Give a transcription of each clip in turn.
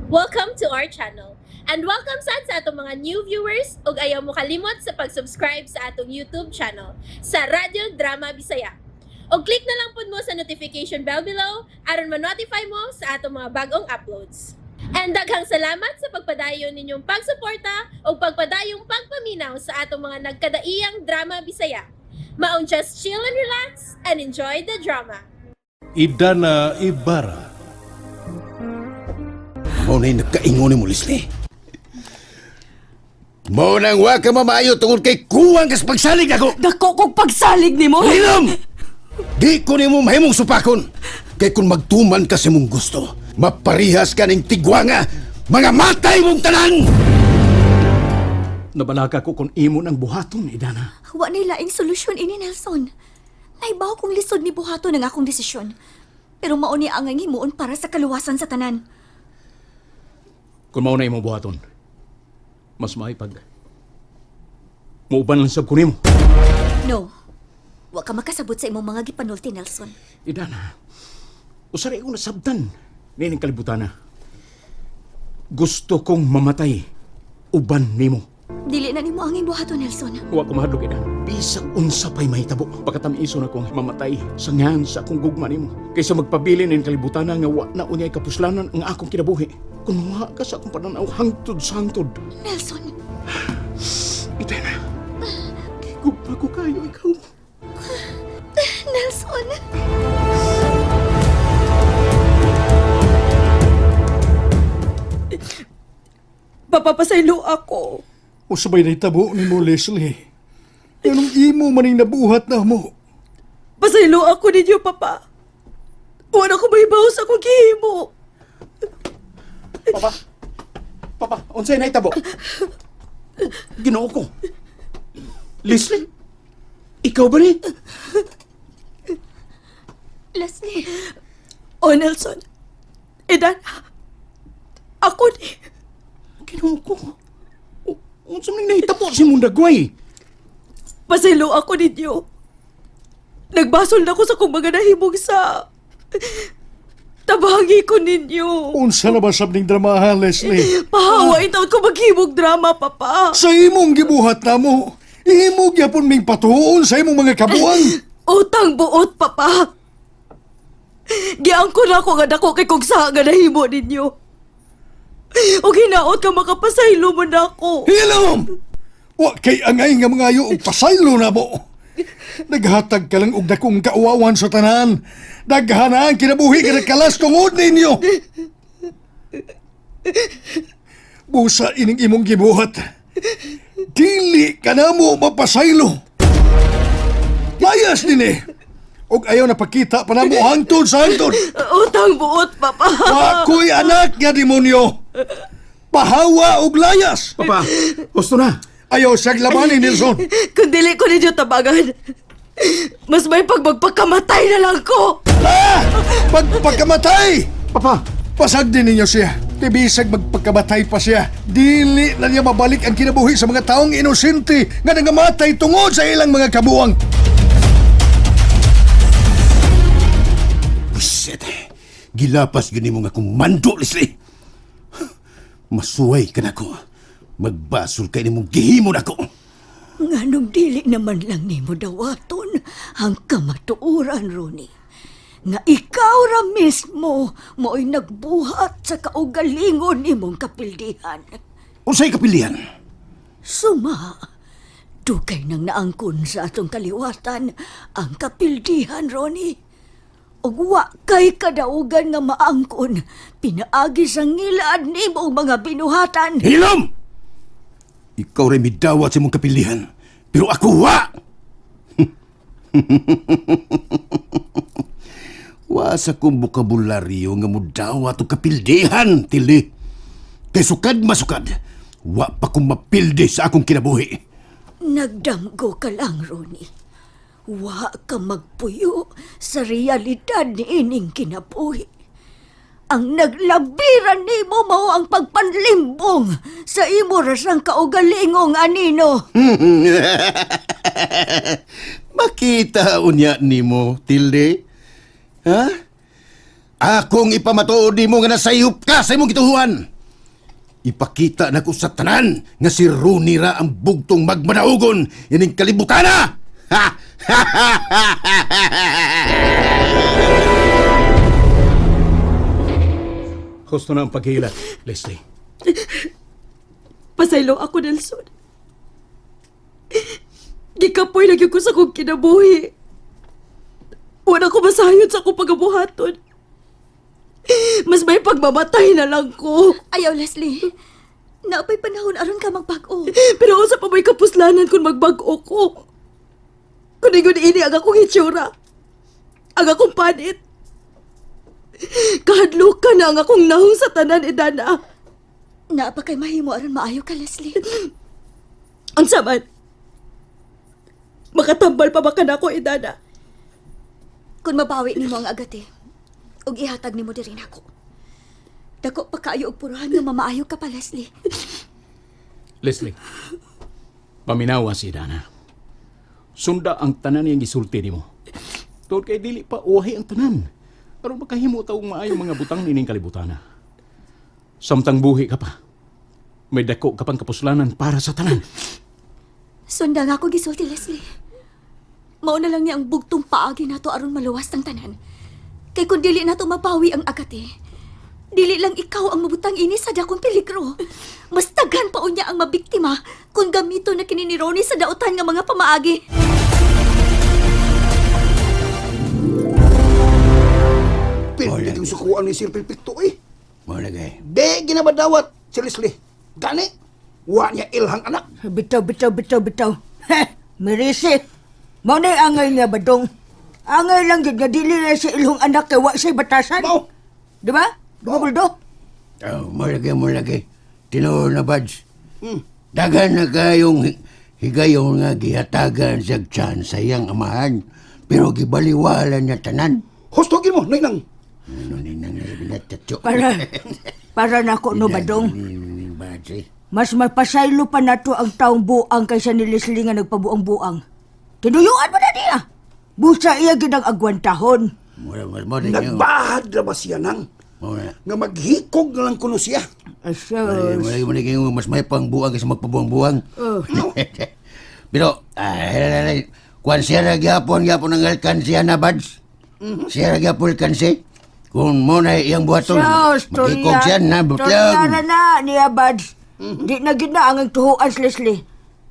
Welcome to our channel. And welcome sad sa atong mga new viewers ug ayaw mo kalimot sa pag-subscribe sa atong YouTube channel sa Radyo Drama Bisaya. Og click na lang pud mo sa notification bell below aron ma-notify mo sa atong mga bagong uploads. And daghang salamat sa pagpadayon ninyong pagsuporta ug pagpadayong pagpaminaw sa atong mga nagkadaiyang drama Bisaya. Maong just chill and relax and enjoy the drama. Idana Ibarra. Mao na'y nagkaingon ni mo, Leslie. Mao nang wa ka mamaayo tungod kay kuwang kas pagsalig ako. Dako kog pagsalig nimo. Hilom! Di ko nimo mahimong supakon. Kay kung magtuman ka sa imong gusto, maparihas ka ning tigwanga, mga matay mong tanan! Nabalaka ko kung imo nang buhaton, Idana. Wa ni laing solusyon ini, Nelson. Naibaw kong lisod ni buhaton ang akong desisyon. Pero mao ni ang himuon para sa kaluwasan sa tanan. Kung mao na imong buhaton, mas maipag muuban lang sab ko nimo. No. Wa ka makasabot sa imong mga gipanulti, Nelson. Idana, usaray ko nasabtan nining kalibutan na. Gusto kong mamatay uban nimo. Dili na nimo ang buhaton, Nelson. Wa ko mahadlok, Idana. Bisag unsa pa'y mahitabo. Pagkatamiso na kong mamatay sa ngan sa akong gugma nimo. Kaysa magpabilin ning kalibutan nga wa na unyay kapuslanan ang akong kinabuhi. Kung wa ka sa akong pananaw hangtod sa hangtod. Nelson, Idana, gugma ko kayo ikaw. Nelson. Papapasaylo ako. Usabay na itabo ni mo, Leslie. Anong imo maning nabuhat na mo? Pasaylo ako ninyo, Papa. Wala ko mahibaw sa akong gihimo. Papa! Papa, unsay nahitabo? Ginoo ko. Leslie? Ikaw ba ni? Leslie, Oh, Nelson. Edan, ako ni. Ginoo ko. Unsa man nahitabo si Mundagway? Pasaylo ako ninyo. Nagbasol na ko sa kong mga nahimong sa... Tabangi ko ninyo. Unsa na ba sab ning dramahan, Leslie? Pahawa taon ko maghimog drama, Papa. Sa imong gibuhat na mo, imo gyapon ming patuon sa imong mga kabuang. Utang buot, Papa. Giangko na ako nga dako kay kung sa nga nahimo ninyo. O hinaot ka makapasaylo mo na ako. Hilom! Wa kay angay nga mga og pasaylo na mo. Naghatag ka lang og dakong kauwawan sa tanan. Daghan na ang kinabuhi nga nagkalas tungod ninyo. Busa ining imong gibuhat. Dili ka na mo mapasaylo. Layas dinhi. Og ayaw na pakita pa namo hangtod sa hangtod. Utang buot, Papa. Wa ko'y anak nga demonyo. Pahawa og layas. Papa, gusto na. Ayaw siyang labanin, Nelson. Kung dili ko ninyo tabangan, mas may pagmagpagkamatay na lang ko. Ah! Pagpagkamatay! Papa, Pasag din ninyo siya. Tibisag magpagkamatay pa siya. Dili na niya mabalik ang kinabuhi sa mga taong inosente nga nangamatay tungod sa ilang mga kabuang. Buset. Gilapas gini mo nga kung mando, Leslie. Masuway ka na ko. Magbasol kay nimong gihimo na ko. Nganong dili naman lang nimo dawaton ang kamatuoran, Ronnie. Nga ikaw ra mismo mo'y nagbuhat sa kaugalingon nimong kapildihan. Unsay kapilihan? Suma, dugay nang naangkon sa atong kaliwatan ang kapildihan, Ronnie. Ug wa kay kadaugan nga maangkon, pinaagi sa ngilad nimo mga binuhatan. Hilom! Ikaw rin midawat sa imong kapilihan. Pero ako wa! Wa sa kong bokabularyo nga mudawat og kapildihan, tili. Kay sukad masukad, wa pa kong mapildi sa akong kinabuhi. Nagdamgo ka lang, Ronnie. Wa ka magpuyo sa realidad ni ining kinabuhi. Ang naglabiran nimo mao ang pagpanlimbong sa imo rasang kaugalingong anino. Makita unya nimo, Tilde. Ha? Akong ipamatuod nimo nga nasayop ka sa imong gituhuan. Ipakita nako sa tanan nga si Rooney ra ang bugtong magmadaugon ining kalibutana. Ha! Husto na ang paghilat, Leslie. Pasaylo ako, Nelson. Gikapoy lagi ko sa kong kinabuhi. Wala ko masayod sa akong pagabuhaton. Mas may pagmamatay na lang ko. Ayaw, Leslie. Naapay panahon aron ka magbag-o. Pero unsa pa may kapuslanan kung magbag-o ko? Kung ingon ini ang akong hitsura. Ang akong panit. Kahadlok ka na ang akong nahong sa tanan, Idana. Naa pa kay mahimo aron maayo ka, Leslie. Unsa man? Makatambal pa ba ka nako, Idana? Kung mabawi nimo ang agate, ug ihatag nimo diri nako. Dako pa kaayo og puruhan nga mamaayo ka pa, Leslie. Leslie, paminawa si Dana. Sunda ang tanan niyang gisulti nimo. Tungod kay dili pa uwahi ang tanan. Aron makahimo ta og maayong mga butang nining kalibutana. Samtang buhi ka pa, may dako ka pang kapuslanan para sa tanan. Sunda nga ako gisulti, Leslie. Mao na lang niya ang bugtong paagi nato aron maluwas tang tanan. Kay kung dili nato mabawi ang agate, dili lang ikaw ang mabutang ini sa dakong peligro. Mas daghan pa unya ang mabiktima kung gamito na kini ni Ronnie sa dautan nga mga pamaagi. Pilpit yung sukuan ni Sir Pilpito eh. Mo lagi. Di ginabadawat si Leslie. Gani, wa niya ilhang anak. Bitaw, bitaw, bitaw, bitaw. Heh, mirisi. Mao na angay niya badong. Angay lang gid nga dili na si ilhong anak kay wa siya batasan. Mao. Di ba? Di ba, Buldo? Oh, mo lagi, mo lagi. Tinuod na buds. Daghan na kayong higayon nga gihatagan sa chance sa iyang amahan. Pero gibaliwala niya tanan. Husto gid mo, nay nang. Ano ni nang natatyo? Para, para nako no badong. Buds eh. Mas mapasaylo pa nato ang taong buang kaysa ni Leslie nga nagpabuang-buang. Tinuyuan mo na niya. Busa iya gid ang agwantahon. Mura, mura, mura. Nagbahad na ba siya nang? Mura. Nga maghikog na lang kuno siya. Asos. Mura, mura, mura, mas may pangbuang kaysa magpabuang-buang. Pero, ay, kuan siya na gyapon, gyapon ang alkansiya na, buds. Siya na gyapon alkansi. Kung mo na iyang buhaton, Sus, maghikog siya na, Torya butlang. na na niya, Buds. Di na gid na ang tuhuan si Leslie.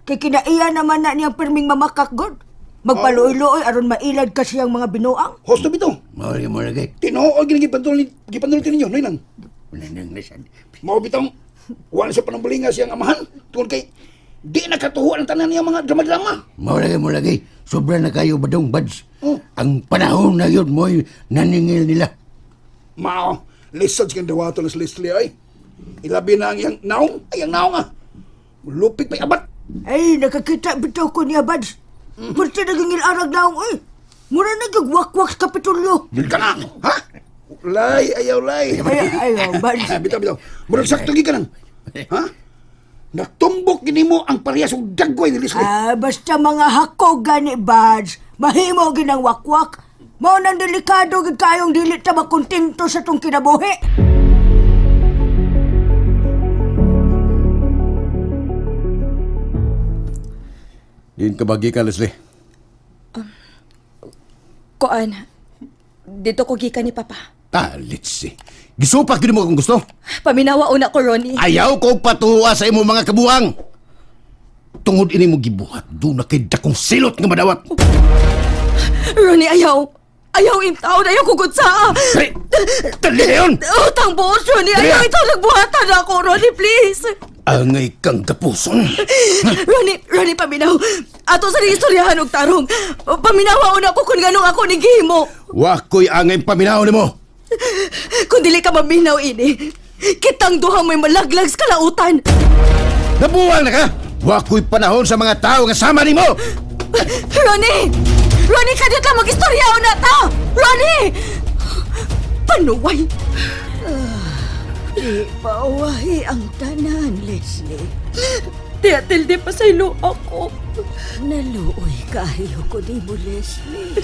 Kay kinaiya naman na niyang pirming mamakak, God. Magpaluoy-luoy aron mailad kasi ang mga binuang. Husto bitaw. Mura, mura, mura. Tinuod gid gipandulot gipandulot ninyo, nay nang. Wala nang nasan. Mao bitaw wa na siya panambalinga siyang amahan tungod kay di nakatuhuan ang tanan niya mga drama-drama. Mao lagi, mao lagi. Sobra na kayo badong, buds. Oh. Ang panahon na yun mo'y naningil nila. Mao, lisod kang dawaton si Leslie ay. Ilabi na ang iyang naong, ay ang naong ah. Lupit may abat. Ay, nakakita bitaw ko niya, Buds. Murta naging ilarag naong, oy. Mura nagagwakwak sa Kapitolyo. Ka na, ha? Lay, ayaw lay. Ay, ayaw, Buds. Ah, bitaw, bitaw. Murag sakto gi ka nang. Ha? Natumbok gini mo ang parehas og dagway ni Leslie. Ah, basta mga hako gani, Buds. Mahimo ginang wakwak. Mao nang delikado gid kayong dili ta makontento sa tong kinabuhi. Diin ka bagi ka, Leslie. Kuan, dito ko gikan ni Papa. Ah, let's see. Gisupak gid mo kung gusto. Paminawa una ko, Ronnie. Ayaw ko patuwa sa imo mga kabuang. Tungod ini mo gibuhat, doon na kay dakong silot nga madawat. Ronnie, ayaw. Ayaw intaon, ayaw kugod sa. Dali! Dali na yun! Utang buot, Ronnie. Ayaw Dali! ito, nagbuhatan ako, Ronnie, please. Angay kang kapuson. Ronnie, Ronnie, paminaw. Ato sa istoryahan og tarong. Paminawa una ko kung ganong ako ni gihimo. Wako'y angay paminaw nimo. Kung dili ka maminaw ini, kitang duha may malaglag sa kalautan. Nabuwang na ka! Wako'y panahon sa mga tao nga sama nimo! Ronnie! Ronnie, kadiyot lang mag-istorya na ta! Ronnie! Panuway! Di pauwahi ang tanan, Leslie. Tiya, tilde, pasaylo ako. Naluoy kayo ko ni mo, Leslie.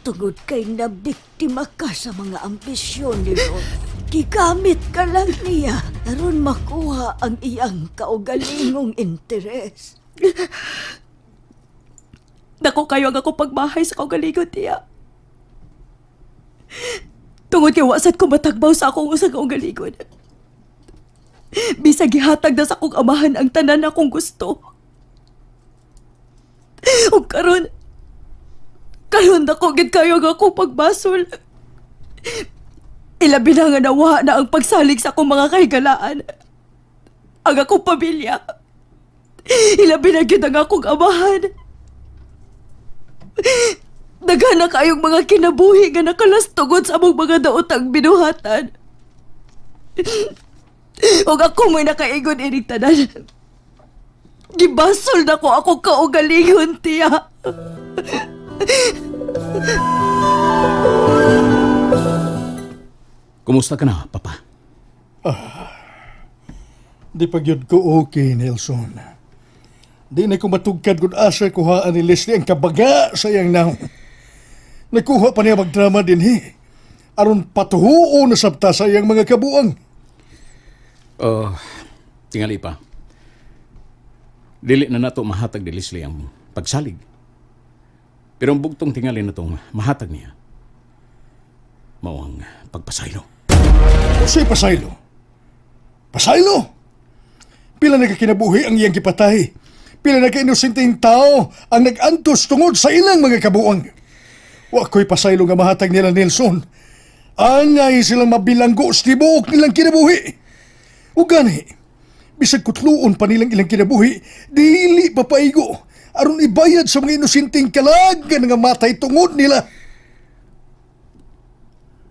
Tungod kay nabiktima ka sa mga ambisyon ni Ron. Gigamit ka lang niya. Aron makuha ang iyang kaugalingong interes. Dako kayo ang ako pagbahay sa kaugalingon, tiya. Tungod kay wasat ko matagbaw sa akong usa ka kaugalingon. Bisag gihatag na sa akong amahan ang tanan akong gusto. Ug karon karon dako gid kayo ang akong pagbasol. Ilabi na nga nawa na ang pagsalig sa akong mga kahigalaan. Ang akong pamilya. Ilabi na gid ang akong amahan. Daghan na kayong mga kinabuhi nga nakalas tungod sa among mga daotang binuhatan. Ug ako mo'y nakaigon inig tanan. Gibasol na ko ako kaugalingon, tiya. Kumusta ka na, Papa? Di pa gyud ko okay, Nelson. Di na ko matugkad kung asa kuhaan ni Leslie ang kabaga sa iyang naong. Nakuha pa niya magdrama din he. Aron patuhuo na sabta sa iyang mga kabuang. Oh, tingali pa. Dili na nato mahatag ni Leslie ang pagsalig. Pero ang bugtong tingali na tong mahatag niya, mao ang pagpasaylo. Unsay pasaylo? Pasaylo? Pila na kinabuhi ang iyang gipatay. Pila na kainosenteng tao ang nag-antos tungod sa ilang mga kabuang. Wa ko'y pasaylo nga mahatag nila Nelson. Angay silang mabilanggo sa tibuok nilang kinabuhi. O gani, bisag kutluon pa nilang ilang kinabuhi, dili pa paigo aron ibayad sa mga inosenteng kalag nga matay tungod nila.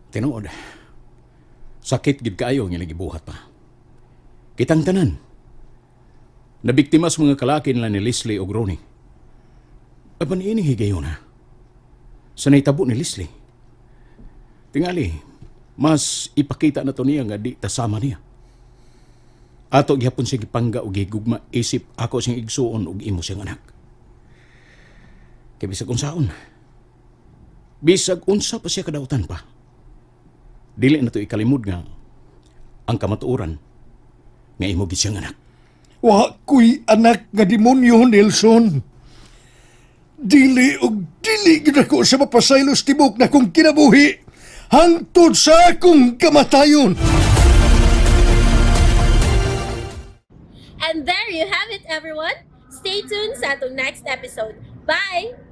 Tinuod. Sakit gid kaayo ang ilang gibuhat pa. Kitang tanan. Nabiktima sa mga kalaki nila ni Leslie og Ronnie. Apan ini higayon na. Sa naitabo ni Leslie. Tingali, mas ipakita na to niya nga di tasama niya. Ato gihapon siya gipangga og gigugma isip ako siyang igsuon og imo siyang anak. Kay bisag unsaon. Bisag unsa pa siya kadautan pa. Dili na to ikalimod nga ang kamatuoran nga imo gid siyang anak. Wa ko'y anak nga demonyo, Nelson. Dili og dili gid ako sa mapasaylos tibok na kong kinabuhi hangtod sa akong kamatayon. And there you have it, everyone. Stay tuned sa atong next episode. Bye!